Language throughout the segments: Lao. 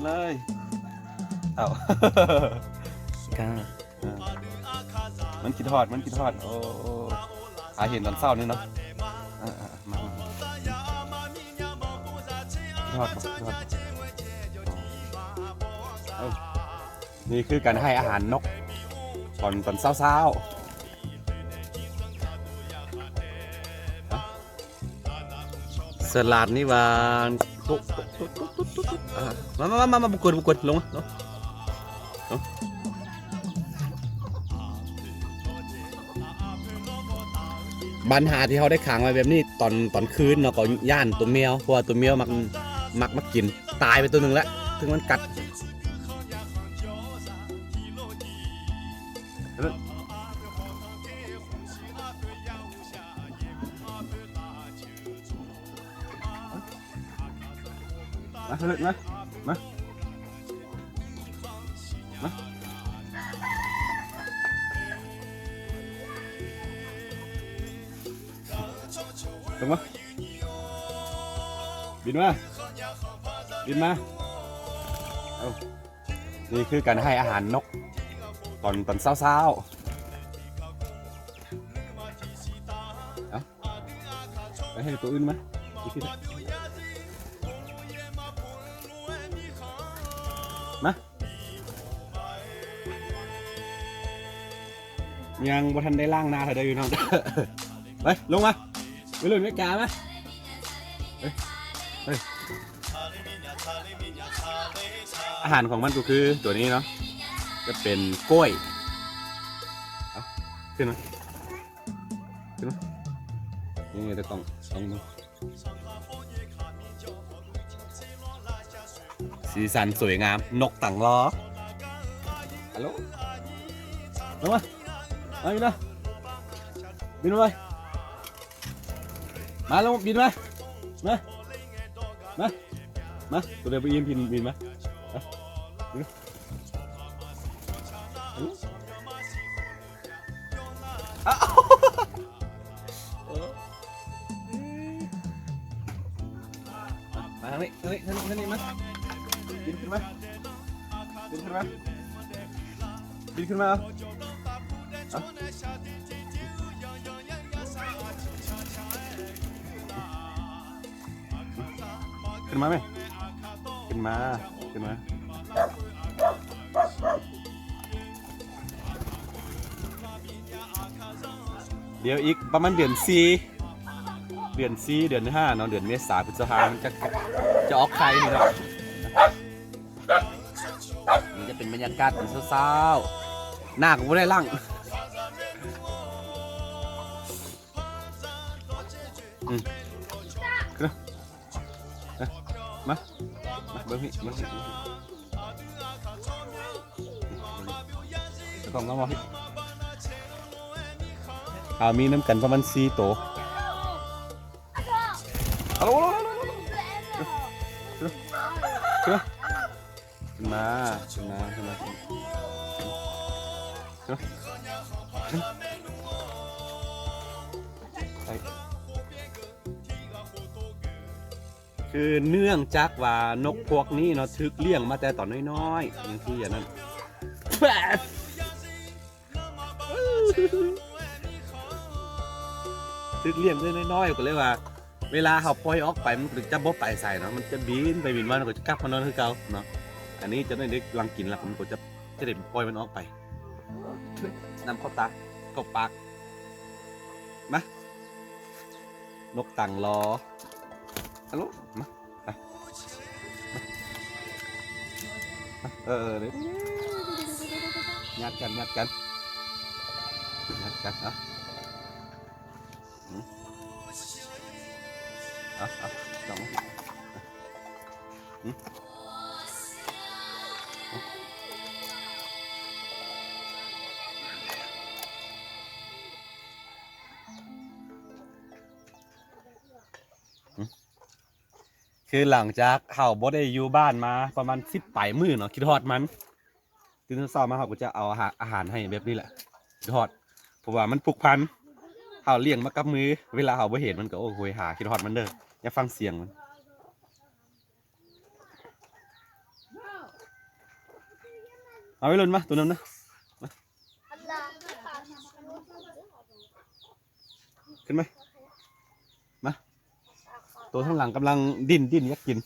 ເລີຍ. ເອົ້າ ກະ ເອີ ມັນຄິດຮອດ ມັນຄິດຮອດ. ໂອ້ ຫາເຫັນຕອນເຊົ້ານີ້ເນາະ. ເອີໆ ມາ ມາ ມາ ຄິດຮອດບໍ່? ຄິດຮອດ. ເອົ້າ ນີ້ຄືການໃຫ້ອາຫານນົກຕອນ ຕອນເຊົ້າໆ. ສະຫຼາດນີ້ຫວານ. ໂຕະ ໂຕະ ໂຕະ ໂຕະ ໂຕະ ໂຕະ ອ່າ ມາ ມາ ມາ ມາ ບໍ່ກົວ ບໍ່ກົວ ລົງມາ ລົງ ລົງ. ບັນຫາທີ່ເຮົາໄດ້ຂັງໄວ້ແບບນີ້ຕອນ ຕອນຄືນເນາະ ກໍຢ້ານຕົວແມວ ເພາະວ່າຕົວແມວມັກ ມັກມາກິນ. ຕາຍໄປຕົວໜຶ່ງແລ້ວ ເຖິງມັນກັດ. ມາເລີຍ ມາ ມາ ມາ ລົງມາ ບິນມາ ບິນມາ. ເອົ້າ ນີ້ຄືການໃຫ້ອາຫານນົກຕອນ ຕອນເຊົ້າໆ. ເອົ້າ ໄປໃຫ້ຕົວອື່ນມາ ມາ ຍັງບໍ່ທັນໄດ້ລ້າງໜ້າເທື່ອເດີພີ່ນ້ອງ. ໄປ ລົງມາ ໄປລຸ້ນເມກາມາ. ເອີ ເອີ ອາຫານຂອງມັນກໍຄືຕົວນີ້ເນາະ ຈະເປັນກ້ວຍ. ເອົາ ຂຶ້ນມາ ຂຶ້ນມາ ນີ້ຕາກ້ອງ ກ້ອງເບິ່ງ. ສີສັນສວຍງາມ ນົກຕັງລໍ. ຮັລໂຫຼ ລົງມາ ມາ ບິນມາ ບິນມາເລີຍ ມາ ລົງ ບິນມາ ມາ ມາ ມາ ຕົວໃດບໍ່ອີ່ມ ບິນ ບິນມາ ມາ ບິນມາ. ອ້າວ ເອີ ມາທາງນີ້ ທາງນີ້ ທາງນີ້ ທາງນີ້ ມາ ບິນຂຶ້ນມາ ບິນຂຶ້ນມາ ບິນຂຶ້ນມາ ເອົາ ເອົາ ຂຶ້ນມາແມ່ ຂຶ້ນມາ ຂຶ້ນມາ. ດຽວອີກປະມານເດືອນສີ່ ເດືອນສີ່ ເດືອນຫ້າເນາະ ເດືອນເມສາ ພຶດສະພາ ມັນຈະ ຈະອອກໄຂ່ນີ້ເນາະ. ນີ້ຈະເປັນບັນຍາກາດຕອນເຊົ້າໆ ໜ້າກໍບໍ່ໄດ້ລ້າງ. ອືມ ມາ ມາເບິ່ງພີ້ ເບິ່ງພີ້ ເອົາກ້ອງມາມອງພີ້ ເອົາ ມີນຳກັນປະມານສີ່ໂຕ. ເອົາ ຂຶ້ນມາ ຂຶ້ນມາ ຂຶ້ນມາ ຂຶ້ນມາ ໄປ. ຄືເນື່ອງຈາກວ່ານົກພວກນີ້ເນາະ ຖືກລ້ຽງມາແຕ່ຕອນນ້ອຍໆ ຈັ່ງຊີ້ ອັນນັ້ນ ຖືກລ້ຽງແຕ່ນ້ອຍໆ ກໍເລີຍວ່າ ເວລາເຮົາປ່ອຍອອກໄປ ມັນກໍຈະບໍ່ໄປໃສເນາະ ມັນຈະບິນໄປບິນມາ ແລ້ວກໍຈະກັບມານອນຄືເກົ່າເນາະ. ອັນນີ້ຈະໄດ້ລັງກິນແລ້ວ ມັນກໍຈະ ຈະໄດ້ປ່ອຍມັນອອກໄປ. ນ້ຳເຂົ້າຕາ ເຂົ້າປາກ ມາ ນົກຕັງລໍ ອາໂລ ມາ ມາ ເອີ ເອີ ເອີ ຍາດກັນ ຍາດກັນ ຍາດກັນ ເອົາ ອືມ ເອົາ ເອົາ ສອງ ອືມ. ຄືຫຼັງຈາກເຮົາບໍ່ໄດ້ຢູ່ບ້ານມາປະມານສິບປາຍມື້ເນາະ ຄິດຮອດມັນ. ຕື່ນເຊົ້າມາເຮົາກໍຈະເອົາອາຫານ ອາຫານໃຫ້ແບບນີ້ແຫຼະ ຄິດຮອດ ເພາະວ່າມັນຜູກພັນ ເຮົາລ້ຽງມາກັບມື ເວລາເຮົາບໍ່ເຫັນມັນກໍ ໂອ້ ໂຫຍຫາ ຄິດຮອດມັນເດີ ຢາກຟັງສຽງມັນ. ເ າໄວ້ລຸ້ນມາ ໂຕນັ້ນນະ ມາ ຂຶ້ນມາ ມາ ໂຕທາງຫຼັງກຳລັງດີ້ນ ດີ້ນຢາກກິນ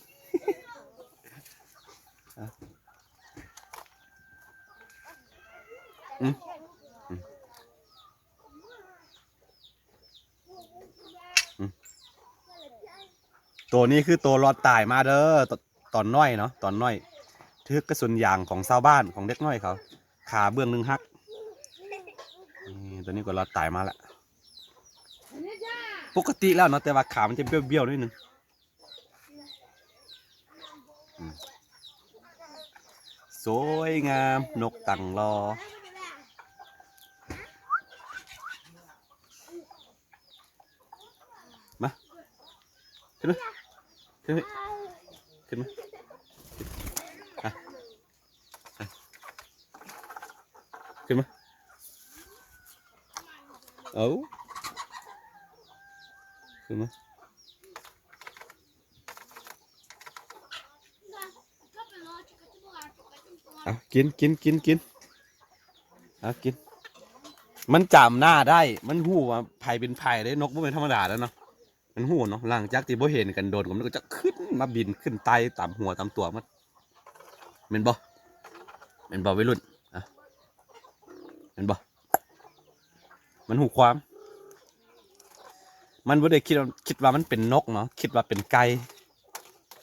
ອາ ອືມ ອືມ. ອືມ ໂຕນີ້ຄືໂຕລອດຕາຍມາເດີ ຕ- ຕອນນ້ອຍເນາະ ຕອນນ້ອຍຖືກກະສຸນຢາງຂອງຊາວບ້ານ ຂອງເດັກນ້ອຍເຂົາ ຂາເບື້ອງໜຶ່ງຫັກ. ນີ້ ໂຕນີ້ກໍລອດຕາຍມາລະ ປົກກະຕິແລ້ວເນາະ ແຕ່ວ່າຂາມັນຈະບ້ຽວໆໜ້ອຍໜຶ່ງ. ອືມ ສວຍງາມ ນົກຕັ້ງລໍ ມາ ຂຶ້ນມາ ຂຶ້ນມາ ຂຶ້ນມາ ອະ ຂຶ້ນມາ ເອົາ ຂຶ້ນມາ ເອົາ ກິນ ກິນ ກິນ ກິນ ເອົາ ກິນ. ມັນຈຳໜ້າໄດ້ ມັນຮູ້ວ່າໃຜເປັນໃຜເດ້ ນົກບໍ່ແມ່ນທຳມະດາແລ້ວເນາະ. ມັນຮູ້ເນາະ ຫຼັງຈາກທີ່ບໍ່ເຫັນກັນດົນ ມັນກໍຈະຂຶ້ນມາບິນຂຶ້ນໄຕ່ຕາມຫົວຕາມຕົວໝົດ ແມ່ນບໍ່? ແມ່ນບໍ່ໄວລຸ້ນ? ອະ ແມ່ນບໍ່? ມັນຮູ້ຄວາມ ມັນບໍ່ໄດ້ຄິດວ່າ ຄິດວ່າມັນເປັນນົກເນາະ ຄິດວ່າເປັນໄກ່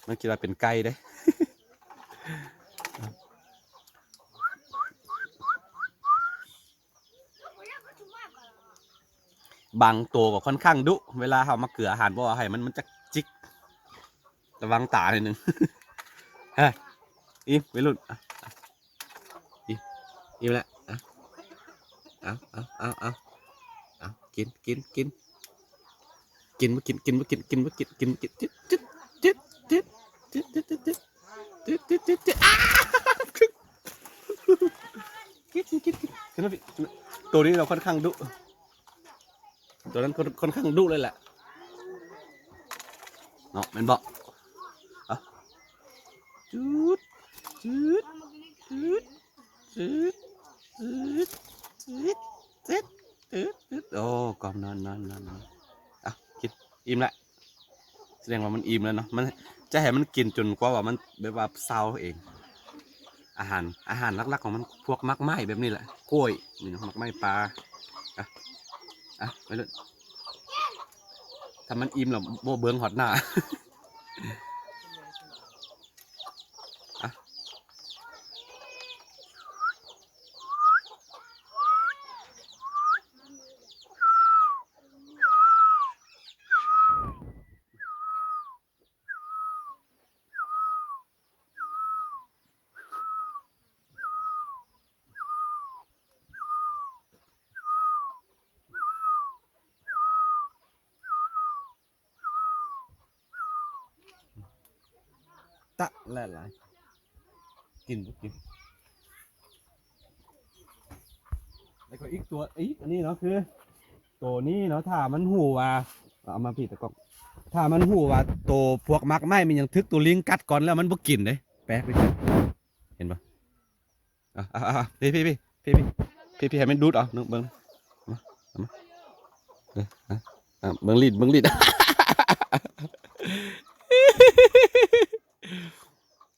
ມັນຄິດວ່າເປັນໄກ່ເດ້. ບາງໂຕກໍຄ່ອນຂ້າງດຸ ເວລາເຮົາມາເກືອອາຫານບໍ່ເອົາໃຫ້ມັນ ມັນຈະຈິກ ລະວັງຕາໜ້ອຍໜຶ່ງ. ຮະ ອີ່ມ ໄວລຸ້ນ ອີ່ມ ອີ່ມແລ້ວ ເອົາ ເອົາ ເອົາ ກິນ ກິນ ກິນ ກິນບໍ່ກິນ ກິນບໍ່ກິນ ກິນບໍ່ກິນ ກິນບໍ່ກິນ ຈິດ ຈິດ ຈິດ ຈິດ ຈິດ ຈິດ ຈິດ ຈິດ ຈິດ ຈິດ ຈິດ ຈິດ ຈິດ ອາ ກິນ ກິນ ກິນ ກິນ ຂຶ້ນມາພີ້ ໂຕນີ້ລະຄ່ອນຂ້າງດຸ ໂຕນັ້ນຄ່ອນ ຄ່ອນຂ້າງດຸເລີຍແຫຼະເນາະ ແມ່ນບໍ່? ອະ ຈືດ ຈືດ ຈືດ ຈືດ ໂອ້ ກອມ ນອນ ນອນ ນອນ ນອນ ອະ ກິນ ອີ່ມແລ້ວ. ສະແດງວ່າມັນອີ່ມແລ້ວເນາະ ມັນຈະໃຫ້ມັນກິນຈົນກວ່າວ່າມັນແບບວ່າເຊົາເອງ. ອາຫານ ອາຫານຫຼັກໆຂອງມັນພວກໝາກໄມ້ແບບນີ້ແຫຼະ ກ້ວຍນີ້ເນາະ ໝາກໄມ້ປ່າ. ອະ ອະ ໄປເລີຍ ຖ້າມັນອີ່ມແລ້ວບໍ່ເບິ່ງຮອດໜ້າ. ອະ ຕະແຫຼະຫຼາຍ ກິນບໍ່ກິນ. ແລ້ວກໍອີກຕົວອີກ ອັນນີ້ເນາະ ຄືໂຕນີ້ເນາະ ຖ້າມັນຮູ້ວ່າ ເອົາມາພີ້ຕາກ້ອງ ຖ້າມັນຮູ້ວ່າໂຕພວກໝາກໄມ້ມັນຫຍັງຖືກໂຕລິງກັດກ່ອນແລ້ວ ມັນບໍ່ກິນເດ້. ແປະໄປ ເຫັນບໍ່? ອ່ະ ອ່ະ ອ່ະ ອ່ະ ພີ້ ພີ້ ພີ້ ພີ້ ພີ້ ໃຫ້ມັນດູດເອົາ ເບິ່ງ ມາ ເອົາມາ ເອີ ອ່ະ ອ່ະ ເບິ່ງລີດ ເບິ່ງລີດ ອ່ະ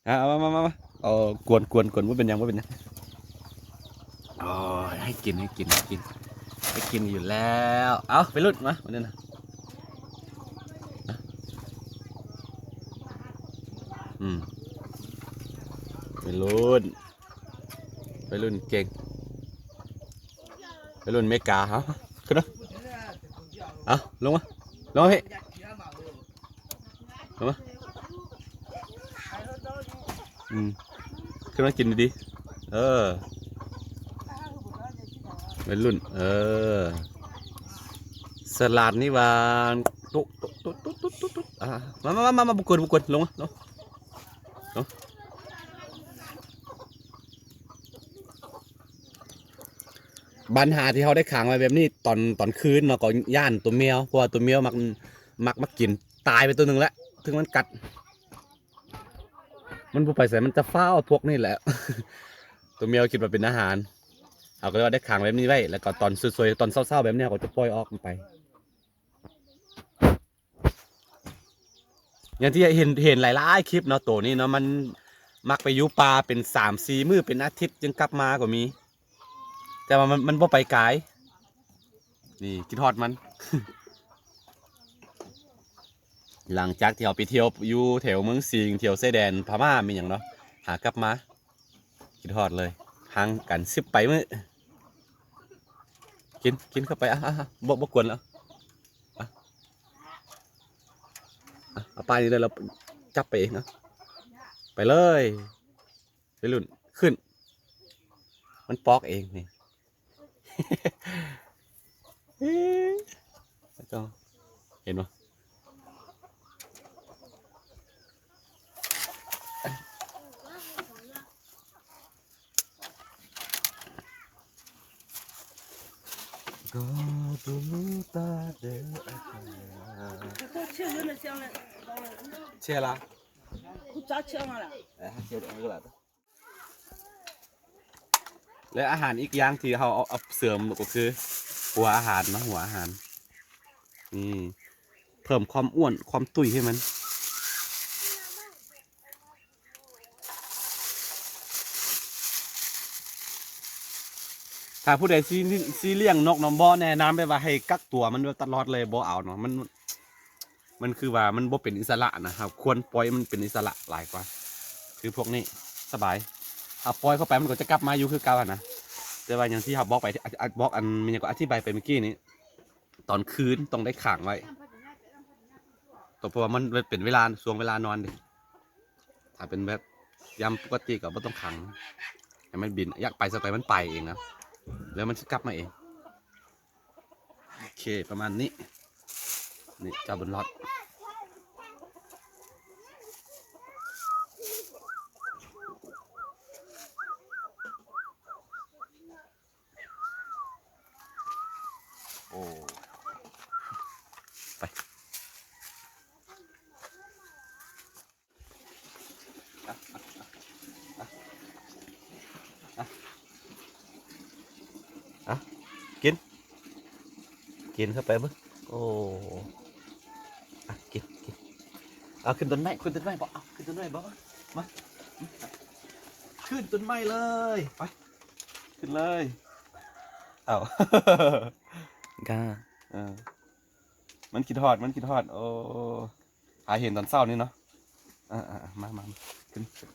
ເອົາມາ ມາ ມາ ມາ ເອົາ ກວນ ກວນ ກວນ ບໍ່ເປັນຫຍັງ ບໍ່ເປັນຫຍັງ ໂອ້ຍ ໃຫ້ກິນ ໃຫ້ກິນ ໃຫ້ກິນ ໃຫ້ກິນຢູ່ແລ້ວ. ເອົາ ໄປລຸ້ນ ມາ ມາເດີນະ ອືມ ໄປລຸ້ນ. ໄວລຸ້ນເກັ່ງ ໄວລຸ້ນເມກາເຮົາ ຂຶ້ນມາ ເອົາ ລົງມາ ລົງມາພີ້ ລົງມາ ອືມ ຂຶ້ນມາກິນດີໆ ເອີ ໄວລຸ້ນ ເອີ ສະຫຼາດນີ້ຫວ່າ ໂຕະ ໂຕະ ໂຕະ ອ່າ ມາ ມາ ມາ ມາ ບໍ່ກົວ ບໍ່ກົວ ລົງມາ ລົງ ເນາະ ບັນຫາທີ່ເຮົາໄດ້ຂັງໄວ້ແບບນີ້ຕອນ ຕອນຄືນເນາະ ກໍຢ້ານຕົວແມວ ເພາະວ່າຕົວແມວມັກ ມັກມາກິນ ຕາຍໄປຕົວໜຶ່ງແລ້ວ ເຖິງມັນກັດ ມັນບໍ່ໄປໃສ ມັນຈະຟ້າວພວກນີ້ແຫຼະ ຕົວເມຍຄິດວ່າເປັນອາຫານ ເຮົາກໍເລີຍວ່າໄດ້ຂັງແບບນີ້ໄວ້ ແລ້ວກໍຕອນສວຍໆ ຕອນເຊົ້າໆ ແບບນີ້ ເຮົາກໍຈະປ່ອຍອອກມັນໄປ. ຢ່າງທີ່ເຫັນ ເຫັນຫຼາຍໆ ຄລິບເນາະ ໂຕນີ້ເນາະ ມັນມັກໄປຢູ່ປ່າເປັນສາມສີ່ມື້ ເປັນອາທິດຈຶ່ງກັບມາກໍມີ ແຕ່ວ່າມັນ ມັນບໍ່ໄປກາຍ. ນີ້ຄິດຮອດມັນ ຫຼັງຈາກທີ່ເຮົາໄປທ່ຽວຢູ່ແຖວເມືອງສິງ ທ່ຽວຊາຍແດນພະມ້າແມ່ນຫຍັງເນາະ ຫາກັບມາ ຄິດຮອດເລີຍ ຫ່າງກັນສິບປາຍມື້. ກິນ ກິນເຂົ້າໄປ ອ່ະ ອ່ະ ອ່ະ ບໍ່ ບໍ່ກວນແລ້ວ ອ່ະ ອ່ະ ເອົາປານີ້ເລີຍ ແລ້ວຈັບໄປເອງ ອ່ະ ໄປເລີຍ ໄປລຸ້ນ ຂຶ້ນ ມັນປອກເອງນີ້ ເອີ ເຫັນບໍ່? ແລະ ອາຫານອີກຢ່າງທີ່ເຮົາເອົາ ເອົາເສີມກໍຄືຫົວອາຫານເນາະ ຫົວອາຫານ ນີ້ ເພີ່ມຄວາມອ້ວນ ຄວາມຕຸ້ຍໃຫ້ມັນ. ຖ້າຜູ້ໃດຊິ ຊິລ້ຽງນົກເນາະ ບໍ່ແນະນຳແບບວ່າໃຫ້ກັກຕົວມັນຕະຫຼອດເລີຍ ບໍ່ເອົາເນາະ ມັນ ມັນຄືວ່າມັນບໍ່ເປັນອິດສະຫຼະນະ ເຮົາຄວນປ່ອຍມັນເປັນອິດສະຫຼະຫຼາຍກວ່າ ຄືພວກນີ້ສະບາຍ ເຮົາປ່ອຍເຂົ້າໄປມັນກໍຈະກັບມາຢູ່ຄືເກົ່າຫັ້ນນະ. ແຕ່ວ່າຢ່າງທີ່ເຮົາບອກໄປ ອາ ອາ ບອກ ອັນ ແມ່ນຫຍັງກໍ ອະທິບາຍໄປເມື່ອກີ້ນີ້ ຕອນຄືນຕ້ອງໄດ້ຂັງໄວ້ ເພາະວ່າມັນເປັນເວລາ ຊ່ວງເວລານອນເດ້. ຖ້າເປັນແບບຍາມປົກກະຕິກໍບໍ່ຕ້ອງຂັງ ໃຫ້ມັນບິນ ຢາກໄປໃສກໍໃຫ້ມັນໄປເອງນະ ແລ້ວມັນຊິກັບມາເອງ. ໂອເຄ ປະມານນີ້ ນີ້ ເຈົ້າບຸນລອດ. ໂອ້ ໄປ ອ່ະ ອ່ະ ອ່ະ ກິນ ກິນເຂົ້າໄປເບິ່ງ. ໂອ້ ອ່ະ ກິນ ກິນ. ເອົາ ຂຶ້ນຕົ້ນໄມ້ ຂຶ້ນຕົ້ນໄມ້ບໍ່? ເອົາ ຂຶ້ນຕົ້ນໄມ້ບໍ່? ມາ ຂຶ້ນຕົ້ນໄມ້ເລີຍ ໄປ ຂຶ້ນເລີຍ. ເອົາ ກ້າ ເອີ ມັນຄິດຮອດ ມັນຄິດຮອດ. ໂອ້ ຫາເຫັນຕອນເຊົ້ານີ້ເນາະ. ເອີ ເອີ ເອີ ມາ ມາ ມາ ຂຶ້ນ ຂຶ້ນ.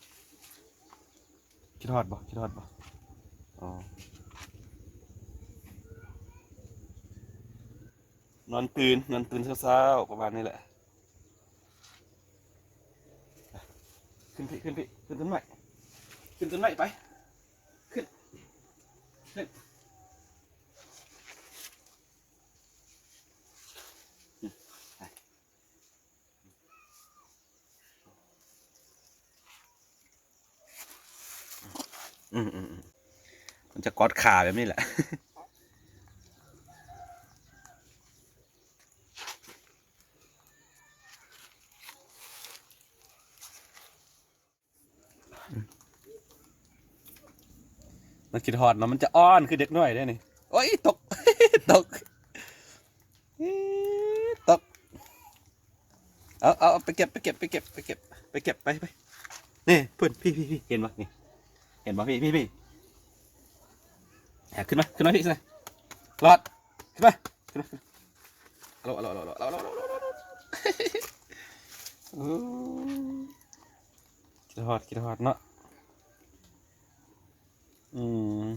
ຄິດຮອດບໍ່? ຄິດຮອດບໍ່? ອໍ ນອນຕື່ນ ນອນຕື່ນເຊົ້າໆ ປະມານນີ້ແຫຼະ. ຂຶ້ນພີ້ ຂຶ້ນພີ້ ຂຶ້ນຕົ້ນໄມ້ ຂຶ້ນຕົ້ນໄມ້ໄປ ຂຶ້ນ ຂຶ້ນ. ອືມ ອືມ ອືມ ມັນຈະກອດຂາແບບນີ້ແຫຼະ. ມັນຄິດຮອດເນາະ ມັນຈະອ້ອນຄືເດັກນ້ອຍເດ້ນີ້. ໂອ້ຍ ຕົກ ຕົກ ຕົກ. ເອົາ ເອົາ ເອົາ ໄປເກັບ ໄປເກັບ ໄປເກັບ ໄປເກັບ ໄປເກັບ ໄປ ໄປ. ນີ້ ເພິ່ນ ພີ້ ພີ້ ພີ້ ເຫັນບໍ່ນີ້ ເຫັນບໍ່ ພີ້ ພີ້ ພີ້. ອ່າ ຂຶ້ນມາ ຂຶ້ນມາພີ້ຊະ ລອດ ຂຶ້ນມາ ຂຶ້ນມາ ຂຶ້ນມາ. ໂອ້ ຄິດຮອດ ຄິດຮອດເນາະ. ອືມ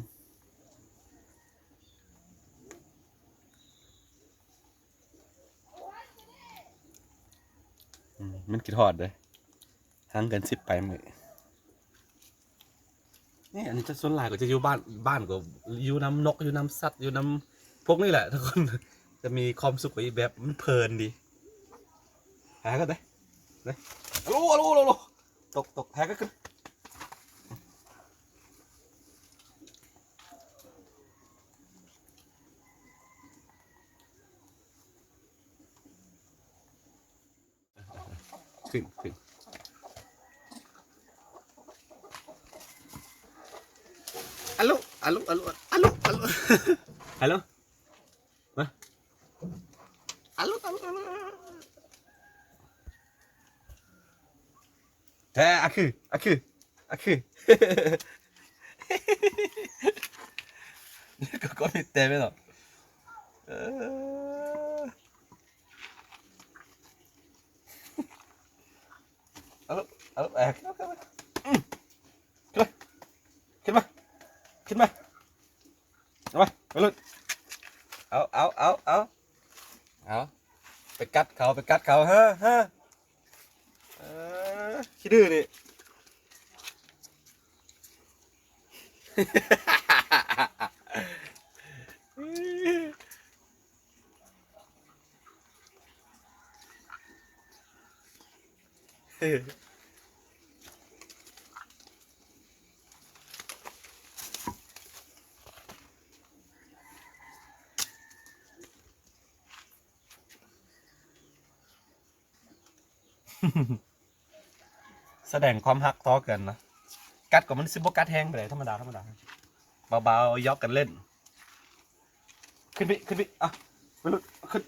ອືມ ມັນຄິດຮອດເດ້ ຫ່າງກັນສິບປາຍມື້. ນີ້ ອັນນີ້ຈະສ່ວນຫຼາຍກໍຈະຢູ່ບ້ານ ບ້ານກໍຢູ່ນຳນົກ ຢູ່ນຳສັດ ຢູ່ນຳພວກນີ້ແຫຼະທຸກຄົນ ຈະມີຄວາມສຸກໄປອີກແບບ ມັນເພີນດີ. ຫາກັນເດ້ ເດ້ ໂອ້ ໂອ້ ໂອ້ ໂອ້ ຕົກ ຕົກ ຫາກັນຂຶ້ນ. ຂຶ້ນ ຂຶ້ນ. ອາໂລ ອາໂລ ອາໂລ ອາໂລ ອາໂລ ອາໂລ ມາ ອາໂລ ອາໂລ ອາໂລ ແທ້ ອາຄື ອາຄື ອາຄື ກໍ ກໍມີແຕ່ແມ່ນເນາະ ເອີ ເອົາ ເອົາ ເອົາ ຂຶ້ນມາ ຂຶ້ນມາ ຂຶ້ນມາ ເອົາມາ ໄປລຸ້ນ ເອົາ ເອົາ ເອົາ ເອົາ ເອົາ ໄປກັດເຂົາ ໄປກັດເຂົາ ຮະ ຮະ ເອີ ຂີ້ດື້ນີ້. ສະແດງຄວາມຮັກຕໍ່ກັນນະ ກັດກໍມັນຊິບໍ່ກັດແຮງປານໃດ ທຳມະດາ ທຳມະດາ ເບົາໆ ຢອກກັນຫຼິ້ນ ຂຶ້ນໄປ ຂຶ້ນໄປ ອ່ະ ໄປລຸ້ນ ຂຶ້ນ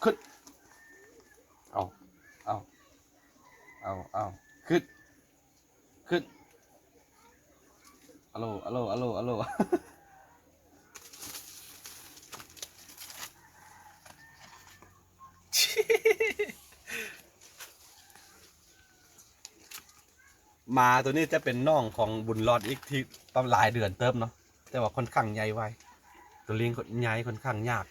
ຂຶ້ນ ເອົາ ເອົາ ເອົາ ເອົາ ຂຶ້ນ ຂຶ້ນ ອາໂລ ອາໂລ ອາໂລ ອາໂລ ໝາໂຕນີ້ຈະເປັນນ້ອງຂອງບຸນລອດອີກທີ່ປະມານຫຼາຍເດືອນເຕີບເນາະ ແຕ່ວ່າຂ້ອນຂ້າງໃຫຍ່ໄວ ໂຕລີ້ງໃຫຍ່ຂ້ອນຂ້າງຍາກ.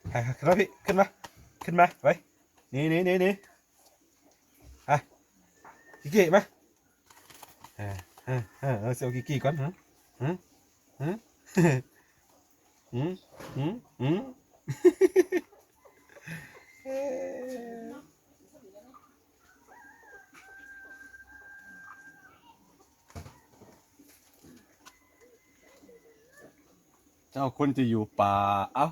ໄປ ຂຶ້ນມາພີ່ ຂຶ້ນມາ ຂຶ້ນມາ ໄປ ໜີ ໜີ ໜີ ໜີ ໄປ ກິກິ ມາ ເອີ ເອີ ເອີ ເອີ ຊິເອົາກິກິກ່ອນ ຫື ຫື ຫື ຫື ຫື ຫື ເຈົ້າຄົນຈະຢູ່ປ່າ ເອົ້າ